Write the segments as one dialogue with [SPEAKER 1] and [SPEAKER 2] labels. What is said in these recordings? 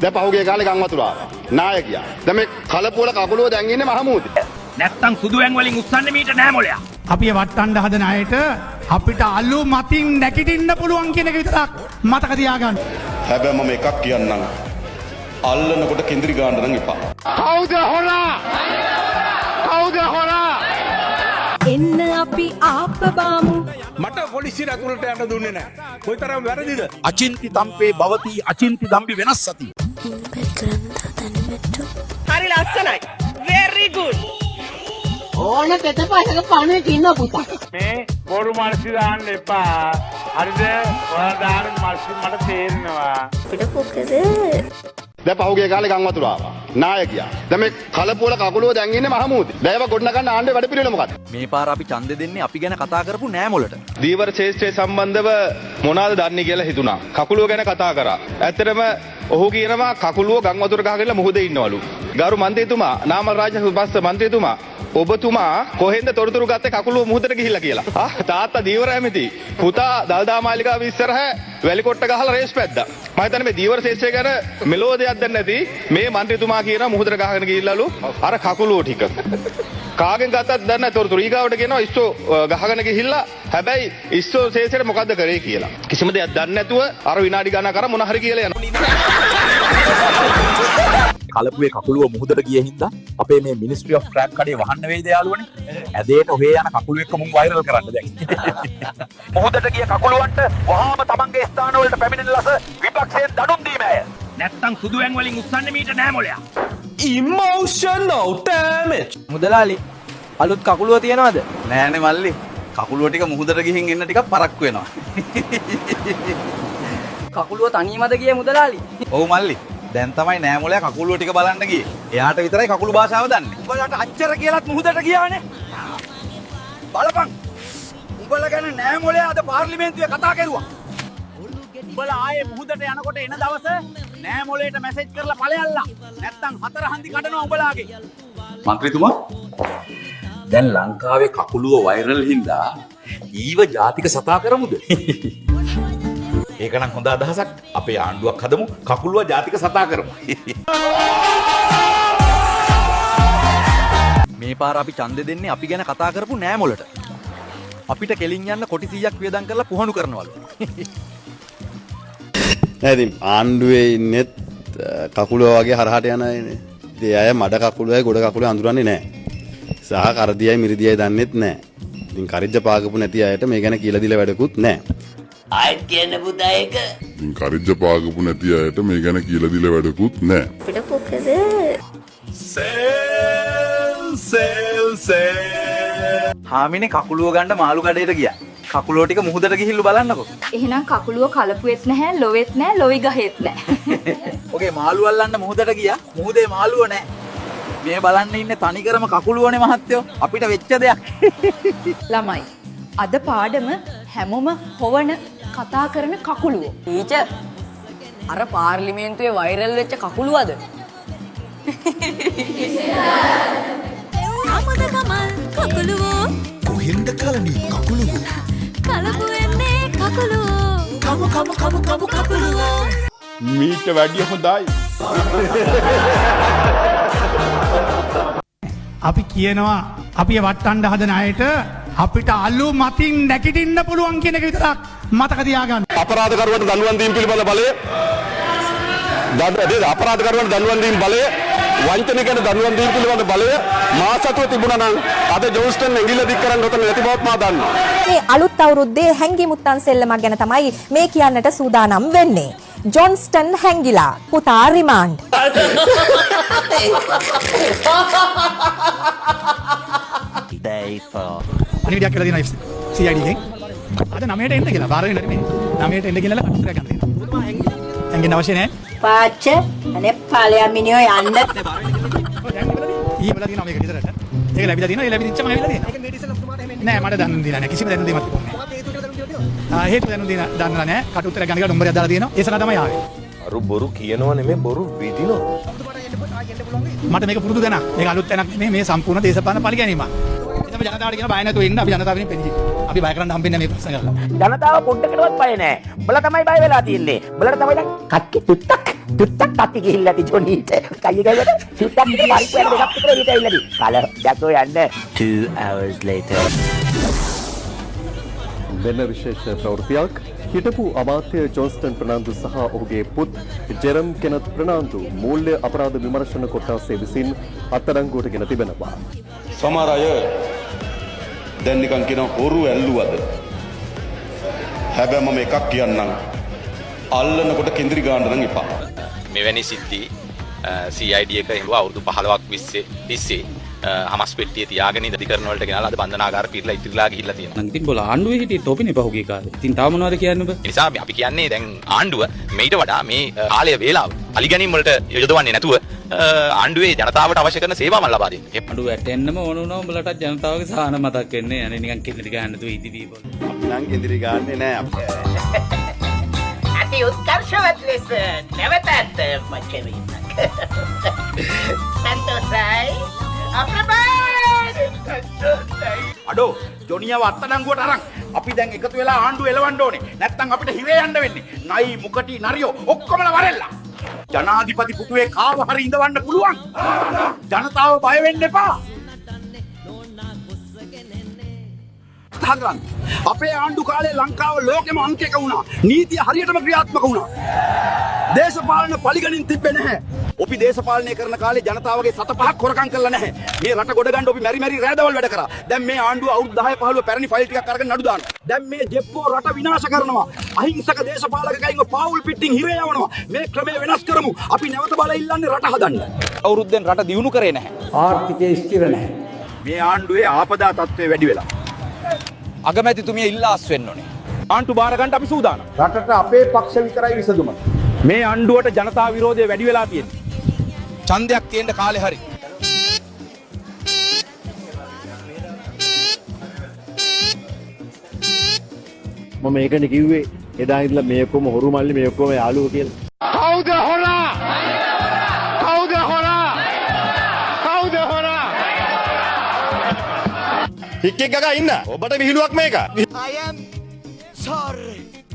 [SPEAKER 1] දැන් පහුගිය කාලේ ගම් වතුර ආවා. නායකයා. දැන් මේ කලපුවල කකුලුව දැන් ඉන්නේ මහමූදේ.
[SPEAKER 2] නැත්තම් සුදු ඇන් වලින් උස්සන්නේ මීට නෑ මොලයා.
[SPEAKER 3] අපි වට්ටන්න හදන අයට අපිට අලු මතින් නැගිටින්න පුළුවන් කියන එක විතරක් මතක තියාගන්න.
[SPEAKER 4] හැබැයි මම එකක් කියන්නම්. අල්ලනකොට කෙන්දිරි ගන්න නම් එපා.
[SPEAKER 1] කවුද හොරා? කවුද හොරා?
[SPEAKER 5] එන්න අපි ආප්ප බාමු.
[SPEAKER 6] මට පොලිසියට ඇතුළට යන්න දුන්නේ නැහැ. කොයිතරම් වැරදිද?
[SPEAKER 7] අචින්ති තම්පේ භවති අචින්ති දම්බි වෙනස්සති.
[SPEAKER 8] හරි ලස්සනයි. Very good.
[SPEAKER 9] ඕන තෙත පහක පණුවෙක් ඉන්නවා පුතා.
[SPEAKER 10] මේ බොරු මල්සි දාන්න එපා. හරිද? ඔයාලා දාන මල්සි මට තේරෙනවා.
[SPEAKER 5] අපිට කොකද?
[SPEAKER 1] දැන් පහුගිය කාලේ ගම් වතුර ආවා. නායකයා. දැන් මේ කලපුවල කකුලුව දැන් ඉන්නේ මහමූදේ. දැන් ඒවා ගොඩනගන්න ආණ්ඩුවේ වැඩ පිළිවෙල මොකද්ද?
[SPEAKER 11] මේ පාර අපි ඡන්දෙ දෙන්නේ අපි ගැන කතා කරපු නෑ මොලට.
[SPEAKER 12] දීවර ශේෂ්ත්‍රය සම්බන්ධව මොනවාද දන්නේ කියලා හිතුණා. කකුලුව ගැන කතා කරා. ඇත්තටම ඔහු කියනවා කකුලුව ගම් වතුර ගහගෙන මුහුදේ ඉන්නවලු. ගරු මන්ත්‍රීතුමා, නාමල් රාජපක්ෂ මන්ත්‍රීතුමා, ඔබතුමා කොහෙන්ද තොරතුරු ගත්තේ කකුලුව මුහුදට ගිහිල්ලා කියලා? ආ තාත්තා දීවර ඇමති. පුතා දල්දා මාලිගාව ඉස්සරහ වැලිකොට්ට ගහලා රේස් පැද්දා. මම හිතන්නේ මේ දීවර ශේෂ්ත්‍රය ගැන මෙලෝ දෙයක් දන්නේ නැති මේ මන්ත්‍රීතුමා කියනවා මුහුදට ගහගෙන ගිහිල්ලාලු අර කකුලුව ටික. කාගෙන් ගත්තත් දන්නේ නැහැ තොරතුරු. ඊගාවට කියනවා ඉස්සෝ ගහගෙන ගිහිල්ලා හැබැයි ඉස්සෝ ශේෂයට මොකද්ද කරේ කියලා. කිසිම දෙයක් දන්නේ නැතුව අර විනාඩි ගණන් කර මොන හරි කියලා යනවා.
[SPEAKER 7] කලපුවේ කකුලුව මුහුදට ගිය හින්දා අපේ මේ මිනිස්ට්‍රි ඔෆ් ක්‍රැබ් කඩේ වහන්න වෙයිද යාළුවනේ? ඇදේට ඔහේ යන කකුලුව එක්ක මුන් වෛරල් කරන්න දැන්. මුහුදට ගිය කකුලුවන්ට වහාම තමන්ගේ ස්ථානවලට පැමිණෙන ලෙස විපක්ෂයෙන් දඬුම් දීමය.
[SPEAKER 2] නැත්තම් සුදු ඇන් වලින් උස්සන්නේ මීට නෑ මොලයා.
[SPEAKER 6] Emotional damage.
[SPEAKER 11] මුදලාලි අලුත් කකුලුව තියනවද?
[SPEAKER 7] නෑනේ මල්ලි. කකුලුව ටික මුහුදට ගිහින් එන්න ටිකක් පරක්කු වෙනවා.
[SPEAKER 11] කකුලුව තනියමද ගියේ මුදලාලි?
[SPEAKER 7] ඔව් මල්ලි. දැන් තමයි නෑ මොලයා කකුලුව ටික බලන්න ගියේ. එයාට විතරයි කකුළු භාෂාව දන්නේ.
[SPEAKER 11] උඹලට අච්චර කියලාත් මුහුදට ගියානේ. බලපන්. උඹලා ගැන නෑ මොලයා අද පාර්ලිමේන්තුවේ කතා කරුවා. උඹලා ආයේ මුහුදට යනකොට එන දවස නෑ මොලේට මැසේජ් කරලා ඵලයල්ලා. නැත්තම් හතර හන්දි කඩනවා උඹලාගේ.
[SPEAKER 7] මන්ත්‍රීතුමා දැන් ලංකාවේ කකුලුව වෛරල් හින්දා ඊව ජාතික සතා කරමුද? ඒක නම් හොඳ අදහසක්. අපේ ආණ්ඩුවක් හදමු කකුලුව ජාතික සතා කරමු.
[SPEAKER 11] මේ පාර අපි ඡන්දෙ දෙන්නේ අපි ගැන කතා කරපු නෑ මොලට. අපිට කෙලින් යන්න කොටි 100ක් වියදම් කරලා පුහුණු කරනවලු.
[SPEAKER 4] නෑ ඉතින් ආණ්ඩුවේ ඉන්නෙත් කකුලුව වගේ හරහට යන අයනේ. ඉතින් ඒ අය මඩ කකුලුවයි ගොඩ කකුලුවයි අඳුරන්නේ නෑ. සහ කරදියයි මිරිදියයි දන්නෙත් නෑ. ඉතින් කරිජ්ජ පාගපු නැති අයට මේ ගැන කියලා දීලා වැඩකුත් නෑ.
[SPEAKER 9] ආයෙත් කියන්න පුතා ඒක.
[SPEAKER 13] ඉතින් කරිජ්ජ පාගපු නැති අයට මේ ගැන කියලා දීලා වැඩකුත් නෑ.
[SPEAKER 5] අපිට කොකද?
[SPEAKER 7] සෙල් සෙල් සෙල්. හාමිනේ කකුලුව ගන්න මාළු කඩේට ගියා. කකුලුව ටික මුහුදට ගිහිල්ලු බලන්නකෝ.
[SPEAKER 5] එහෙනම් කකුලුව කලපුවෙත් නැහැ, ලොවෙත් නැහැ, ලොවි ගහෙත් නැහැ.
[SPEAKER 7] ඔගේ මාළු අල්ලන්න මුහුදට ගියා. මුහුදේ මාළුව නෑ. මේ බලන්න ඉන්නේ තනිකරම කකුලුවනේ මහත්තයෝ. අපිට වෙච්ච දෙයක්.
[SPEAKER 5] ළමයි අද පාඩම හැමෝම හොවන කතා කරන කකුලුව.
[SPEAKER 8] ටීචර් අර පාර්ලිමේන්තුවේ වෛරල් වෙච්ච කකුලුවද?
[SPEAKER 5] අමද කමල් කකුලුවෝ
[SPEAKER 6] කොහෙන්ද කලණි කකුලුව?
[SPEAKER 5] කලපු වෙන්නේ කකුලුවෝ.
[SPEAKER 6] කමු කමු කමු කමු කකුලුවෝ.
[SPEAKER 4] මීට වැඩිය හොඳයි.
[SPEAKER 3] අපි කියනවා අපි වට්ටන්න හදන අයට අපිට අලු මතින් නැගිටින්න පුළුවන් කියන එක විතරක් මතක තියාගන්න.
[SPEAKER 1] අපරාධකරුවන්ට දඬුවම් දීම පිළිබඳ බලය අපරාධකරුවන්ට දඬුවම් දීම බලය වංචනිකයන්ට දඬුවම් දීම පිළිබඳ බලය මා සතුව තිබුණා නම් අද ජෝන්ස්ටන් ඇඟිල්ල දික් කරන්න ඔතන නැති බවත් මා දන්නවා.
[SPEAKER 14] මේ අලුත් අවුරුද්දේ හැංගි මුත්තන් සෙල්ලමක් ගැන තමයි මේ කියන්නට සූදානම් වෙන්නේ. ජොන්ස්ටන් හැංගිලා පුතා රිමාන්ඩ්.
[SPEAKER 7] Day 4.
[SPEAKER 3] පණිවිඩයක් කියලා තියෙනවා CID එකෙන්. අද 9ට එන්න කියලා. බාර වෙන්න නෙමෙයි. 9ට එන්න කියලා කටුතරයක් ගන්න තියෙනවා. හැංගෙන්න අවශ්‍ය නෑ.
[SPEAKER 9] පාච්ච අනේ ඵලයන් මිනිහෝ යන්න.
[SPEAKER 3] ඊයේ වල තියෙනවා මේක ගෙදරට. ඒක ලැබිලා තියෙනවා. ඒ ලැබිච්චම ඇවිල්ලා තියෙනවා. නෑ මට දඬුවම් දීලා නෑ. කිසිම දැනුම් දීමක් තිබුණේ නෑ. හේතු දැනුම් දීලා දන්නලා නෑ. කටුතරයක් ගන්න කියලා නම්බරයක් දාලා තියෙනවා. ඒ සඳහා තමයි ආවේ.
[SPEAKER 6] අරු බොරු කියනව නෙමෙයි බොරු විදිනවා.
[SPEAKER 3] මට මේක පුරුදු තැනක්. මේක අලුත් තැනක් නෙමෙයි. මේ සම්පූර්ණ දේශපාලන පරිගැනීමක්. එතම ජනතාවට කියන බය නැතුව ඉන්න අපි ජනතාව වෙනුවෙන් පෙනී සිටිනවා. අපි බය කරන්න හම්බෙන්නේ නැහැ මේ ප්‍රශ්න කරලා.
[SPEAKER 9] ජනතාව පොඩ්ඩකටවත් බය නෑ. උඹලා තමයි බය වෙලා තියෙන්නේ. උඹලට තමයි දැන් කක්කි තුත්තක් තුත්තක් කක්කි ගිහිල්ලා ඇති ජොනීට. කයිය ගැව්වට චුට්ටක් විතර පරිප්පු යන දෙකක් විතර එළියට ඇවිල්ලා තියෙන්නේ. කල දැකෝ යන්න.
[SPEAKER 15] 2 hours later.
[SPEAKER 16] වෙන විශේෂ ප්‍රවෘත්තියක්. හිටපු අමාත්‍ය ජොන්ස්ටන් ප්‍රනාන්දු සහ ඔහුගේ පුත් ජෙරම් කෙනත් ප්‍රනාන්දු මූල්‍ය අපරාධ විමර්ශන කොට්ටාසය විසින් අත්අඩංගුවට ගෙන තිබෙනවා.
[SPEAKER 1] සමහර අය දැන් නිකන් කියනවා හොරු ඇල්ලුවද? හැබැයි මම එකක් කියන්නම්. අල්ලනකොට කෙන්දිරි ගාන්න නම් එපා.
[SPEAKER 17] මෙවැනි සිද්ධි CID එක හිරුවා අවුරුදු 15ක් 20 තිස්සේ හමස් පෙට්ටිය තියාගෙන ඉඳ අධිකරණ වලට ගෙනාලා අද බන්ධනාගාර පිරලා ඉතිරිලා ගිහිල්ලා තියෙනවා.
[SPEAKER 18] නම් ඉතින් බෝල ආණ්ඩුවේ හිටියේ තොපිනේ පහුගිය කාලේ. ඉතින් තව මොනවද කියන්න ඔබ?
[SPEAKER 17] ඒ නිසා අපි කියන්නේ දැන් ආණ්ඩුව මීට වඩා මේ කාලය වේලාව පරිගැනීම් වලට යොදවන්නේ නැතුව ආණ්ඩුවේ ජනතාවට අවශ්‍ය කරන සේවාවන් ලබා දෙන්න.
[SPEAKER 18] ආණ්ඩුව වැටෙන්නම ඕන වුණා උඹලටත් ජනතාවගේ සාහන මතක් වෙන්නේ. අනේ නිකන් කෙන්දිරි ගහන්න නැතුව ඉදිරි බෝල.
[SPEAKER 4] අපි නම් කෙන්දිරි ගාන්නේ නෑ.
[SPEAKER 9] අති උත්කර්ෂවත් ලෙස නැවතත් මචවීමක්. සන්තෝසයි. අප්‍රමාද සන්තෝසයි.
[SPEAKER 11] අඩෝ ජොනියව අත්අඩංගුවට අරන් අපි දැන් එකතු වෙලා ආණ්ඩුව එලවන්න ඕනේ. නැත්තම් අපිට හිරේ යන්න වෙන්නේ. නයි මුකටි නරියෝ ඔක්කොමලා වරෙල්ලා. ජනාධිපති පුටුවේ කාව හරි ඉඳවන්න පුළුවන්. ජනතාව බය වෙන්න එපා. හදන්න. අපේ ආණ්ඩු කාලේ ලංකාව ලෝකෙම අංක එක වුණා. නීතිය හරියටම ක්‍රියාත්මක වුණා. දේශපාලන පරිගණින් තිබ්බේ නැහැ. අපි දේශපාලනය කරන කාලේ ජනතාවගේ සත පහක් හොරකම් කරලා නැහැ. මේ රට ගොඩ ගන්න අපි මැරි මැරි රෑ දවල් වැඩ කරා. දැන් මේ ආණ්ඩුව අවුරුදු 10 15 පැරණි ෆයිල් ටිකක් අරගෙන නඩු දානවා. දැන් මේ ජෙප්පෝ රට විනාශ කරනවා. අහිංසක දේශපාලකයන්ව පාවුල් පිටින් හිරේ යවනවා. මේ ක්‍රමය වෙනස් කරමු. අපි නැවත බල ඉල්ලන්නේ රට හදන්න. අවුරුද්දෙන් රට දියුණු කරේ නැහැ.
[SPEAKER 6] ආර්ථිකය ස්ථිර නැහැ.
[SPEAKER 11] මේ ආණ්ඩුවේ ආපදා තත්ත්වය වැඩි වෙලා. අගමැතිතුමිය ඉල්ලා අස් වෙන්න ඕනේ. ආණ්ඩු බාර ගන්න අපි සූදානම්. රටට අපේ පක්ෂ විතරයි විසඳුම. මේ ආණ්ඩුවට ජනතා විරෝධය වැඩි වෙලා තියෙනවා. ඡන්දයක් තියෙන්න කාලේ හරි.
[SPEAKER 10] මම ඒකනේ කිව්වේ එදා ඉඳලා මේ ඔක්කොම හොරු මල්ලි මේ ඔක්කොම යාළුවෝ කියලා.
[SPEAKER 6] කවුද හොරා? කවුද හොරා? කවුද හොරා?
[SPEAKER 1] හික්කෙක් ගගා ඉන්න. ඔබට විහිළුවක් මේක.
[SPEAKER 9] I am sorry.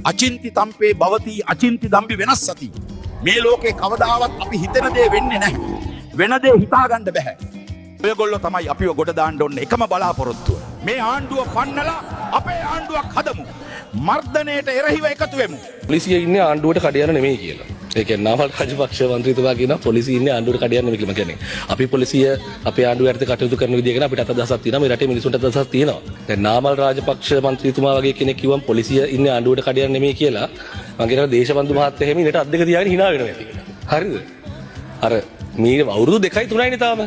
[SPEAKER 11] අචින්ති තම්පේ භවති අචින්ති දම්පි වෙනස් සති. මේ ලෝකේ කවදාවත් අපි හිතන දේ වෙන්නේ නැහැ. වෙන දේ හිතා ගන්න බෑ. ඔයගොල්ලෝ තමයි අපිව ගොඩ දාන්න ඕනේ එකම බලාපොරොත්තුව. මේ ආණ්ඩුව පන්නලා අපේ ආණ්ඩුවක් හදමු. මර්ධනයට එරෙහිව එකතු වෙමු.
[SPEAKER 19] පොලිසිය ඉන්නේ ආණ්ඩුවට කඩ යන නෙමෙයි කියලා. ඒ කියන්නේ නාමල් රාජපක්ෂ මන්ත්‍රීතුමා කියනවා පොලිසිය ඉන්නේ ආණ්ඩුවට කඩ යන නෙමෙයි කියලා. කියන්නේ අපි පොලිසිය අපේ ආණ්ඩුව යටතේ කටයුතු කරන විදිය ගැන අපිට අදහසක් තියෙනවා. මේ රටේ මිනිසුන්ට අදහසක් තියෙනවා. දැන් නාමල් රාජපක්ෂ මන්ත්‍රීතුමා වගේ කෙනෙක් කිව්වම පොලිසිය ඉන්නේ ආණ්ඩුවට කඩ යන නෙමෙයි කියලා මං කියනවා දේශබන්දු මහත්තයා එහෙම ඉන්නට අත් දෙක තියාගෙන hina වෙනවා ඇති. හරිද? අර මේ අවුරුදු 2යි 3යිනේ තාම.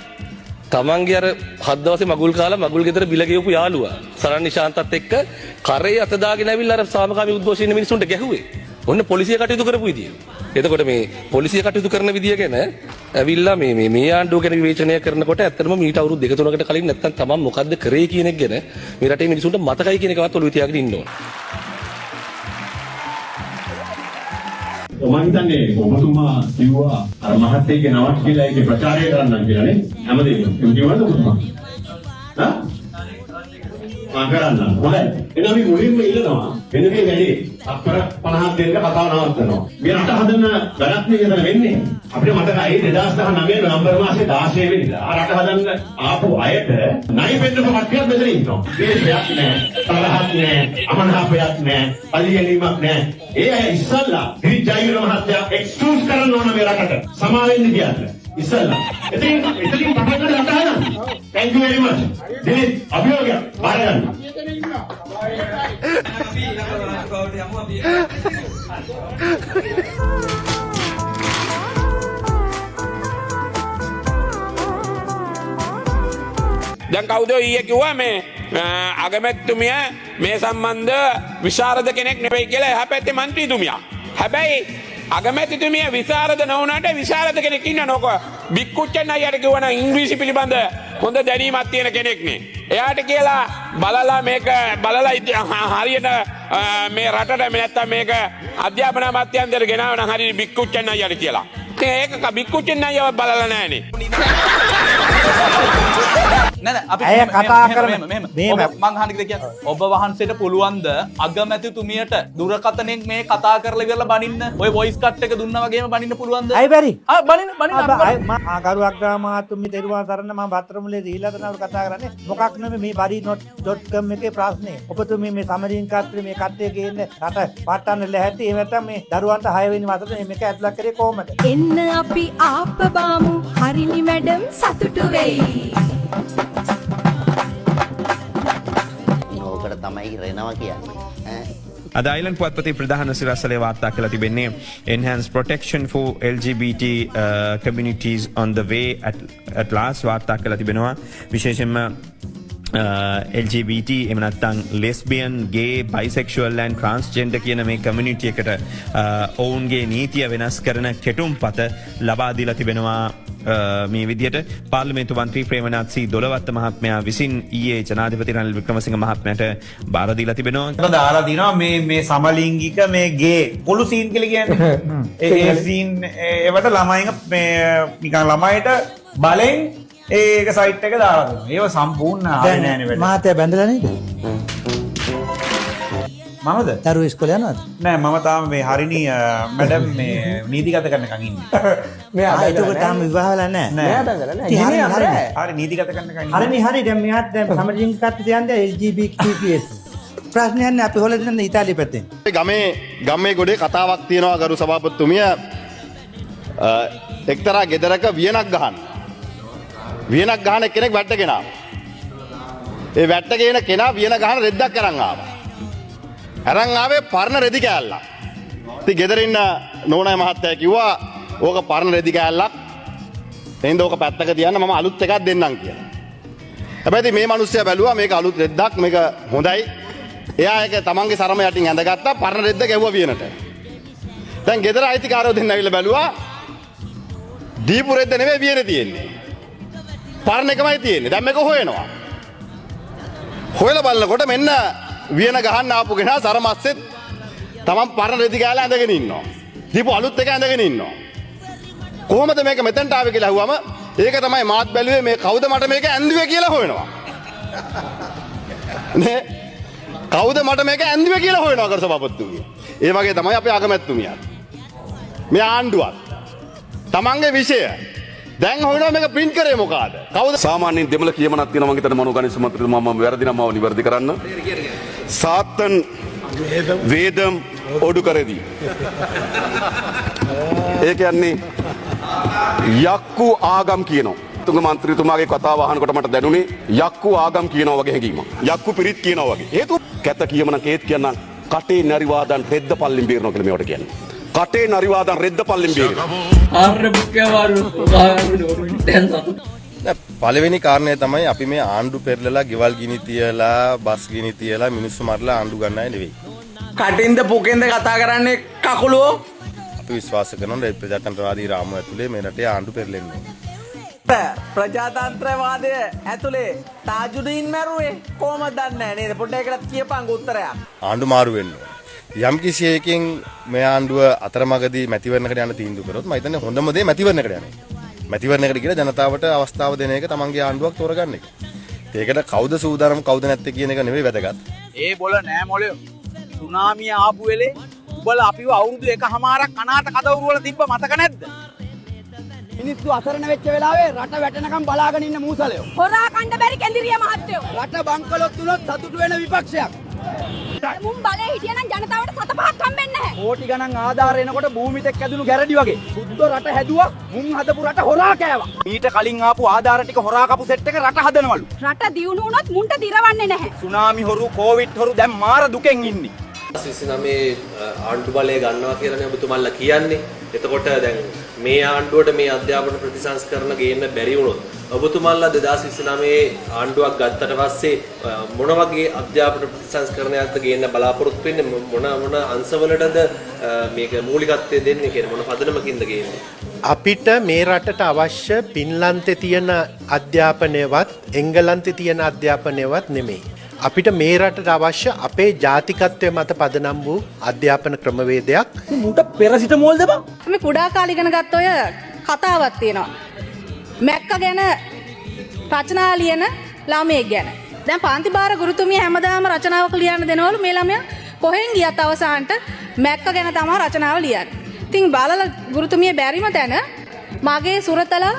[SPEAKER 19] තමන්ගේ අර හත් දවසේ මගුල් කාලා මගුල් ගෙදර බිල ගෙවපු යාළුවා සරන් නිශාන්තත් එක්ක කරේ අත දාගෙන ඇවිල්ලා අර සාමකාමී උද්ඝෝෂණ ඉන්න මිනිස්සුන්ට ගැහුවේ. ඔන්න පොලිසිය කටයුතු කරපු විදිය. එතකොට මේ පොලිසිය කටයුතු කරන විදිය ගැන ඇවිල්ලා මේ මේ මේ ආණ්ඩුව ගැන විවේචනය කරනකොට ඇත්තටම මීට අවුරුදු දෙක තුනකට කලින් නැත්තම් තමන් මොකද්ද කරේ කියන එක ගැන මේ රටේ මිනිස්සුන්ට මතකයි කියන එකවත් ඔළුවේ තියාගෙන ඉන්න ඕන.
[SPEAKER 10] මම හිතන්නේ ඔබතුමා කිව්වා අර මහත්තයෙක්ගේ නමක් කියලා ඒකේ ප්‍රචාරය කරන්නම් කියලා නේ හැමදේම. එහෙම කිව්වද ඔබතුමා? හා? මම කරන්නම්. හොඳයි. එහෙනම් අපි මුලින්ම ඉල්ලනවා මෙන්න මේ වැඩේ අපර 50ක් දෙන්න කතාව නවත්තනවා. මේ රට හදන වැඩක් නේ මෙතන වෙන්නේ. අපිට මතකයි 2019 නොවැම්බර් මාසේ 16 වෙනිදා රට හදන්න ආපු අයට නයි පෙන්නපු කට්ටියත් මෙතන ඉන්නවා. ද්වේෂයක් නෑ, තරහක් නෑ, අමනාපයක් නෑ, පලි ගැනීමක් නෑ. ඒ අය ඉස්සල්ලා දිලිත් ජයවීර මහත්තයා එක්ස්කියුස් කරන්න ඕන මේ රටට. සමා වෙන්න කියන්න. ඉස්සල්ලා. ඉතින් එතනින් පටන් ගන්න රට හදන්න. Thank you very much. Dilith අභියෝගයක් බාර ගන්න.
[SPEAKER 6] දැන් කවුද ඊයේ කිව්වා මේ අගමැතිතුමිය මේ සම්බන්ධ විශාරද කෙනෙක් නෙවෙයි කියලා එහා පැත්තේ මන්ත්‍රීතුමියා. හැබැයි අගමැතිතුමිය විශාරද නොවුනාට විශාරද කෙනෙක් ඉන්න නෝක බික්කුච්චන් අයියාට කිව්වා නම් ඉංග්‍රීසි පිළිබඳ හොඳ දැනීමක් තියෙන කෙනෙක් නේ. එයාට කියලා බලලා මේක බලලා හරියට මේ රටට මේ නැත්තම් මේක අධ්‍යාපන අමාත්‍යාංශයට ගෙනාව නම් හරියට බික්කුච්චන් අයියාට කියලා. ඉතින් ඒක බික්කු චින්නයියව බලලා නෑනේ.
[SPEAKER 7] නෑ නෑ, අපි
[SPEAKER 20] ඇය කතා කරන
[SPEAKER 7] මෙහෙම
[SPEAKER 20] මෙහෙම.
[SPEAKER 7] ඔබ මං අහන්න කියලා කියන්නේ, ඔබ වහන්සේට පුළුවන් ද අගමැතිතුමියට දුරකථනයෙන් මේ කතා කරලා ඉවරලා බනින්න, ඔය වොයිස් කට් එක දුන්නා වගේම බනින්න පුළුවන්ද?
[SPEAKER 20] ඇයි බැරි?
[SPEAKER 7] ආ, බනින්න බනින්න අපි බලමු.
[SPEAKER 20] මා ගරු අග්‍රාමාත්‍යතුමනි, තෙරුවන් සරණ. මම පත්‍රමුලේ දීලා තමයි කතා කරන්නේ. මොකක් නෙමෙයි, මේ බරි .com එකේ ප්‍රශ්නේ. ඔබතුමී මේ සමලිංගිකත්වයේ මේ කට්ටිය ගේන්න රට පට්ටන්න ලැහැත්ති. එහෙම නැත්නම් මේ දරුවන්ට 6 වෙනි වසරේ මේක ඇතුළත් කරේ කොහොමද?
[SPEAKER 5] එන්න අපි ආප්ප බාමු, හරිනි මැඩම් සතුටු වෙයි.
[SPEAKER 9] ඕකට තමයි රෙනවා කියන්නේ ඈ.
[SPEAKER 21] අද අයිලන්ඩ් පුවත්පතේ ප්‍රධාන සිරස්තලයේ වාර්තා කරලා තිබෙන්නේ "Enhanced protection for LGBT communities on the way at last" වාර්තා කරලා තිබෙනවා. විශේෂයෙන්ම LGBT, එහෙම නැත්නම් ලෙස්බියන්, ගේ, බයිසෙක්ෂුවල් ඇන්ඩ් ට්‍රාන්ස්ජෙන්ඩර් කියන මේ කමියුනිටි එකට ඔවුන්ගේ නීතිය වෙනස් කරන කෙටුම්පත ලබා දීලා තිබෙනවා. මේ විදිහට පාර්ලිමේන්තු මන්ත්‍රී ප්‍රේමනාත් සී දොළවත්ත මහත්මයා විසින් ඊයේ ජනාධිපති රනිල් වික්‍රමසිංහ මහත්මයාට බාර දීලා තිබෙනවා.
[SPEAKER 22] ඒක දාලා දිනවා මේ මේ සමලිංගික මේ ගේ පොළු සීන් කියලා කියන්නේ. ඒ ඒ සීන් ඒවට ළමයින් මේ නිකන් ළමයිට බලෙන් ඒක සයිට් එක දාලා දෙනවා. ඒව සම්පූර්ණ හරි නෑනේ වැඩ.
[SPEAKER 20] මහත්තයා බැඳලා නේද?
[SPEAKER 22] මමද?
[SPEAKER 20] දරුවෝ ඉස්කෝලේ යනවද?
[SPEAKER 22] නෑ, මම තාම මේ හරිනි මැඩම් මේ නීතිගත කරනකන් ඉන්නේ.
[SPEAKER 20] මෙයා එතකොට තාම විවාහ වෙලා නෑ.
[SPEAKER 22] නෑ.
[SPEAKER 20] ඉතින් හරි හරි.
[SPEAKER 22] හරි, නීතිගත කරනකන් ඉන්නේ.
[SPEAKER 20] හරිනි හරි, දැන් මෙයාත් දැන් සමලිංගිකත්වයට යන්නේ LGBTQS. ප්‍රශ්නයක් නෑ, අපි හොල දෙන්න ඉතාලිය පැත්තෙන්.
[SPEAKER 4] ගමේ ගමේ ගොඩේ කතාවක් තියෙනවා ගරු සභාපතිතුමිය. එක්තරා ගෙදරක වියනක් ගහන්න. වියනක් ගහන කෙනෙක් වැට්ටගෙන ආවා. ඒ වැට්ටගෙන කෙනා වියන ගහන රෙද්දක් අරන් ආවා. අරන් ආවේ පරණ රෙදි කෑල්ලක්. ඉතින් ගෙදර ඉන්න නෝනා මහත්තයා කිව්වා, ඕක පරණ රෙදි කෑල්ලක්. එහෙනම් ඕක පැත්තක තියන්න, මම අලුත් එකක් දෙන්නම් කියලා. හැබැයි ඉතින් මේ මිනිස්සයා බැලුවා මේක අලුත් රෙද්දක්, මේක හොඳයි. එයා ඒක තමන්ගේ සරම යටින් ඇඳගත්තා, පරණ රෙද්ද ගැහුවා වියනට. දැන් ගෙදර අයිතිකාරයෝ දෙන්න ඇවිල්ලා බැලුවා, දීපු රෙද්ද නෙමෙයි වියනේ තියෙන්නේ. පරණ එකමයි තියෙන්නේ. දැන් මේක හොයනවා. හොයලා බලනකොට මෙන්න වියන ගහන්න ආපු කෙනා සරම අස්සෙත් තමන් පරණ රෙදි කෑල්ල ඇඳගෙන ඉන්නවා. දීපු අලුත් එක ඇඳගෙන ඉන්නවා. කොහොමද මේක මෙතනට ආවේ කියලා ඇහුවම, ඒක තමයි මාත් බැලුවේ, මේ කවුද මට මේක ඇඳුවේ කියලා හොයනවා. නේ? කවුද මට මේක ඇඳුවේ කියලා හොයනවා කර සභාපතිතුමිය. ඒ වගේ තමයි අපේ අගමැතිතුමියත්. මේ ආණ්ඩුවත් තමන්ගේ විෂය දැන් හොයනවා මේක ප්‍රින්ට් කරේ මොකාද? කවුද?
[SPEAKER 1] සාමාන්‍යයෙන් දෙමළ කියමනක් තියෙනවා. මං හිතන්නේ මනෝ ගණේෂ් මන්ත්‍රීතුමා, මම වැරදි නම් මාව නිවැරදි කරන්න. සාත්තන් වේදම් ඔඩු කරදී. ඒ කියන්නේ යක්කු ආගම් කියනවා. තුංග මන්ත්‍රීතුමාගේ කතාව අහනකොට මට දැනුනේ යක්කු ආගම් කියනවා වගේ හැඟීමක්. යක්කු පිරිත් කියනවා වගේ. හේතුව කැත කියමනක් ඒත් කියන්නම්, කටේ නරිවාදන් රෙද්ද පල්ලෙන් බේරනවා කියලා මේවට කියන්නේ. කටේ නරිවාදන් රෙද්ද පල්ලෙන් බේරනවා.
[SPEAKER 18] ආර්ය බුක්කේ දැන් සතුට.
[SPEAKER 4] නෑ, පළවෙනි කාරණය තමයි අපි මේ ආණ්ඩු පෙරලලා, ගෙවල් ගිනි තියලා, බස් ගිනි තියලා, මිනිස්සු මරලා ආණ්ඩු ගන්න අය නෙවෙයි.
[SPEAKER 11] කටින්ද පුකෙන්ද කතා කරන්නේ කකුලුවෝ?
[SPEAKER 4] අපි විශ්වාස කරනවා මේ ප්‍රජාතන්ත්‍රවාදී රාමුව ඇතුලේ මේ රටේ ආණ්ඩු පෙරලෙන්න ඕනේ.
[SPEAKER 11] ප්‍රජාතන්ත්‍රවාදය ඇතුලේ තාජුදීන් මැරුවේ කොහමද දන්නේ නැහැ නේද? පොඩ්ඩක් ඒකටත් කියපන් උත්තරයක්.
[SPEAKER 4] ආණ්ඩු මාරු වෙන්න ඕනේ. යම් කිසි එකකින් මේ ආණ්ඩුව අතරමඟදී මැතිවරණයකට යන්න තීන්දුව කරොත්, මම හිතන්නේ හොඳම දේ මැතිවරණයකට යන එක. මැතිවරණයකට ගිහලා ජනතාවට අවස්ථාව දෙන එක, තමන්ගේ ආණ්ඩුවක් තෝරගන්න එක. ඒකට කවුද සූදානම් කවුද නැත්තේ කියන එක නෙවෙයි වැදගත්.
[SPEAKER 11] ඒ බොල නෑ මොලයෝ. සුනාමිය ආපු වෙලේ උඹලා අපිව අවුරුදු එකහමාරක් අනාථ කදවුරු වල තිබ්බ මතක නැද්ද? මිනිස්සු අසරණ වෙච්ච වෙලාවේ රට වැටෙනකම් බලාගෙන ඉන්න මූසලයෝ.
[SPEAKER 5] හොරා කණ්ඩ බැරි කෙඳිරිය මහත්තයෝ.
[SPEAKER 11] රට බංකොලොත් වුණොත් සතුටු වෙන විපක්ෂයක්.
[SPEAKER 5] මුන් බලේ හිටියනම් ජනතාවට සත පහක් හම්බෙන්නේ නැහැ.
[SPEAKER 11] කෝටි ගණන් ආධාර එනකොට භූමිතෙක් ඇදුණු ගැරඩි වගේ. සුද්ධ රට හැදුවා, මුන් හදපු රට හොරා කෑවා. මීට කලින් ආපු ආධාර ටික හොරා කපු සෙට් එක රට හදනවලු.
[SPEAKER 5] රට දියුණු වුණොත් මුන්ට දිරවන්නේ නැහැ.
[SPEAKER 11] සුනාමි හොරු, කොවිඩ් හොරු දැන් මාර දුකෙන් ඉන්නේ.
[SPEAKER 19] 29 ආණ්ඩු බලය ගන්නවා කියලානේ ඔබතුමන්ලා කියන්නේ. එතකොට දැන් මේ ආණ්ඩුවට මේ අධ්‍යාපන ප්‍රතිසංස්කරණ ගේන්න බැරි වුණොත් ඔබතුමන්ලා 2029 ආණ්ඩුවක් ගත්තට පස්සේ මොන වගේ අධ්‍යාපන ප්‍රතිසංස්කරණයක්ද ගේන්න බලාපොරොත්තු වෙන්නේ? මොන මොන අංශවලටද මේක මූලිකත්වය දෙන්නේ කියන්නේ, මොන පදනමකින්ද ගේන්නේ?
[SPEAKER 23] අපිට මේ රටට අවශ්‍ය ෆින්ලන්තේ තියෙන අධ්‍යාපනයවත් එංගලන්තේ තියෙන අධ්‍යාපනයවත් නෙමෙයි. අපිට මේ රටට අවශ්‍ය අපේ ජාතිකත්වය මත පදනම් වූ අධ්‍යාපන ක්‍රමවේදයක්.
[SPEAKER 11] මුට පෙරසිටමෝල්ද බං?
[SPEAKER 2] අපි කුඩා කාලේ ඉගෙන ගත්ත ඔය කතාවක් තියෙනවා. මැක්ක ගැන රචනා ලියන ළමයෙක් ගැන. දැන් පන්ති භාර ගුරුතුමිය හැමදාම රචනාවක ලියන්න දෙනවලු මේ ළමයා කොහෙන් ගියත් අවසානට මැක්ක ගැන තමයි රචනාව ලියන්නේ. ඉතින් බලලා ගුරුතුමිය බැරිම තැන මගේ සුරතලා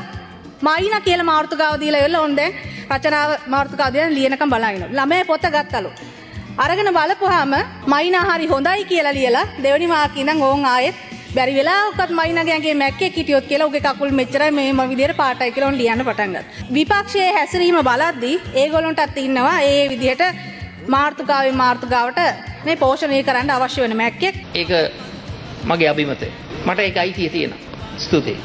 [SPEAKER 2] මයිනා කියලා මාතෘකාව දීලා ඉවරලා ඔන්න දැන් රචනාව මාතෘකාව දීලා ලියනකම් බලන් ඉන්නවා. ළමයා පොත ගත්තලු. අරගෙන බලපුවාම මයිනා හරි හොඳයි කියලා ලියලා දෙවෙනි මාර්කේ ඉඳන් ඕන් ආයෙත් බැරි වෙලාවකත් මයිනාගේ ඇඟේ මැක්කෙක් හිටියොත් කියලා උගේ කකුල් මෙච්චරයි මේ ම විදියට පාටයි කියලා ඔන් ලියන්න පටන් ගත්තා. විපක්ෂයේ හැසිරීම බලද්දී ඒගොල්ලන්ටත් ඉන්නවා ඒ විදියට මාතෘකාවෙන් මාතෘකාවට මේ පෝෂණය කරන්න අවශ්‍ය වෙන මැක්කෙක්.
[SPEAKER 12] ඒක මගේ අභිමතය. මට ඒක අයිතිය තියෙනවා. ස්තුතියි.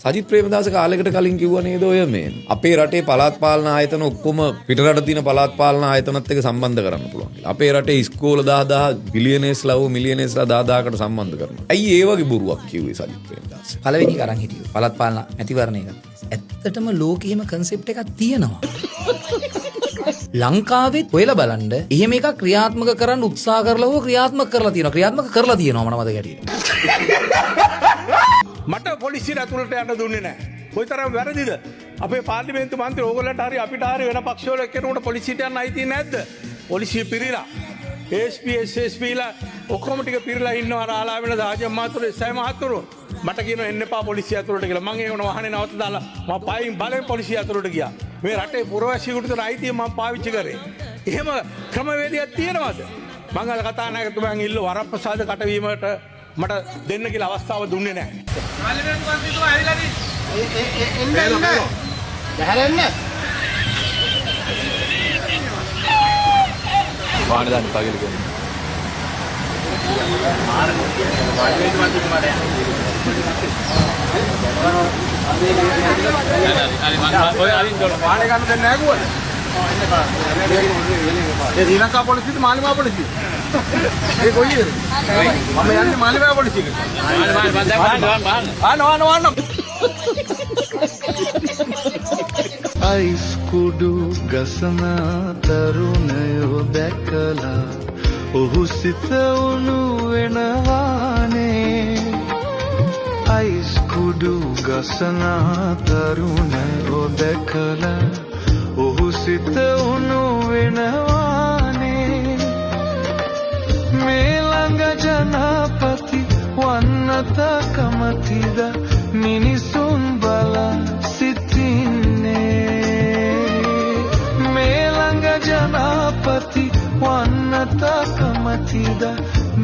[SPEAKER 13] සජිත් ප්‍රේමදාස කාලෙකට කලින් කිව්වා නේද ඔය මේ අපේ රටේ පළාත් පාලන ආයතන ඔක්කොම පිටරට තියෙන පළාත් පාලන ආයතනත් එක්ක සම්බන්ධ කරන්න පුළුවන් කියලා. අපේ රටේ ඉස්කෝල 10000 බිලියනර්ස්ලා වූ මිලියනර්ස්ලා 10000කට සම්බන්ධ කරනවා. ඇයි ඒ වගේ බොරුවක් කිව්වේ සජිත් ප්‍රේමදාස?
[SPEAKER 24] පළවෙනි එක අරන් හිටියෝ පළාත් පාලන මැතිවරණය එකත්. ඇත්තටම ලෝකෙ එහෙම කන්සෙප්ට් එකක් තියෙනවා. ලංකාවෙත් හොයලා බලන්න එහෙම එකක් ක්‍රියාත්මක කරන්න උත්සාහ කරලා හෝ ක්‍රියාත්මක කරලා තියෙනවා. ක්‍රියාත්මක කරලා තියෙනවා මට මතක හැටියට.
[SPEAKER 25] මට පොලිසියට ඇතුළට යන්න දුන්නේ නැහැ. කොයිතරම් වැරදිද? අපේ පාර්ලිමේන්තු මන්ත්‍රී ඕගොල්ලන්ට හරි අපිට හරි වෙන පක්ෂවල කෙනෙකුට පොලිසියට යන්න අයිතිය නැද්ද? පොලිසිය පිරීලා ASP SSP ලා ඔක්කොම ටික පිරීලා ඉන්නවා අර ආලා වෙන සාජන් මහතුරු එස්ಐ මහතුරු. මට කියනවා එන්න එපා පොලිසිය ඇතුළට කියලා. මං ඒ වුණ වාහනේ නවත්ත දාලා මං පයින් බලෙන් පොලිසිය ඇතුළට ගියා. මේ රටේ පුරවැසියෙකුට තියෙන අයිතිය මං පාවිච්චි කරේ. එහෙම ක්‍රමවේදයක් තියෙනවද? මං අර කතානායකතුමන් ඉල්ල වරප්‍රසාද කටවීමට මට දෙන්න කියලා අවස්ථාව දුන්නේ නැහැ.
[SPEAKER 11] පාර්ලිමේන්තු මන්ත්‍රීතුමා ඇවිල්ලා එන්න එන්න. බහැරෙන්න.
[SPEAKER 13] වාහන දාන්න එපා කියලා කියන්නේ.
[SPEAKER 11] පාර්ලිමේන්තු මන්ත්‍රීතුමාට යන්න.
[SPEAKER 25] ඔය අරින් දොර වාහනේ ගන්න දෙන්නේ නැහැ කිව්වද? ඒ ශ්‍රී ලංකා පොලිසියද මාලිමා පොලිසියද? ඒ කොයි එකද? මම යන්නේ මාලිමා පොලිසියකට. වාහන වාහන වාහන.
[SPEAKER 26] අයිස් කුඩු ගසන තරුණයෝ දැකලා ඔහු සිත උණු වෙනවානේ. අයිස් කුඩු ගසන තරුණයෝ දැකලා ඔහු සිත උණු වෙනවානේ. මේ ළඟ ජනපති වන්නත කමතිද මිනිසුන් බලා සිටින්නේ. මේ ළඟ ජනපති වන්නත කමතිද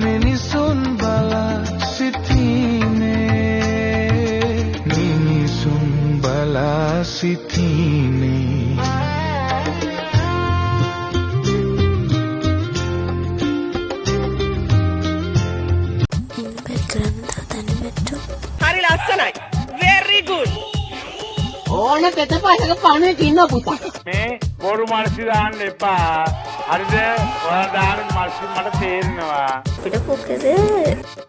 [SPEAKER 26] මිනිසුන් බලා සිටින්නේ. මිනිසුන් බලා සිටින්නේ.
[SPEAKER 27] හරි ලස්සනයි. Very good.
[SPEAKER 9] ඕන තෙත පහක පණුවෙක් ඉන්නවා පුතා.
[SPEAKER 25] මේ බොරු මනසි දාන්න එපා. හරිද? ඔයාලා දාන මනසි මට තේරෙනවා.
[SPEAKER 28] අපිට මොකද?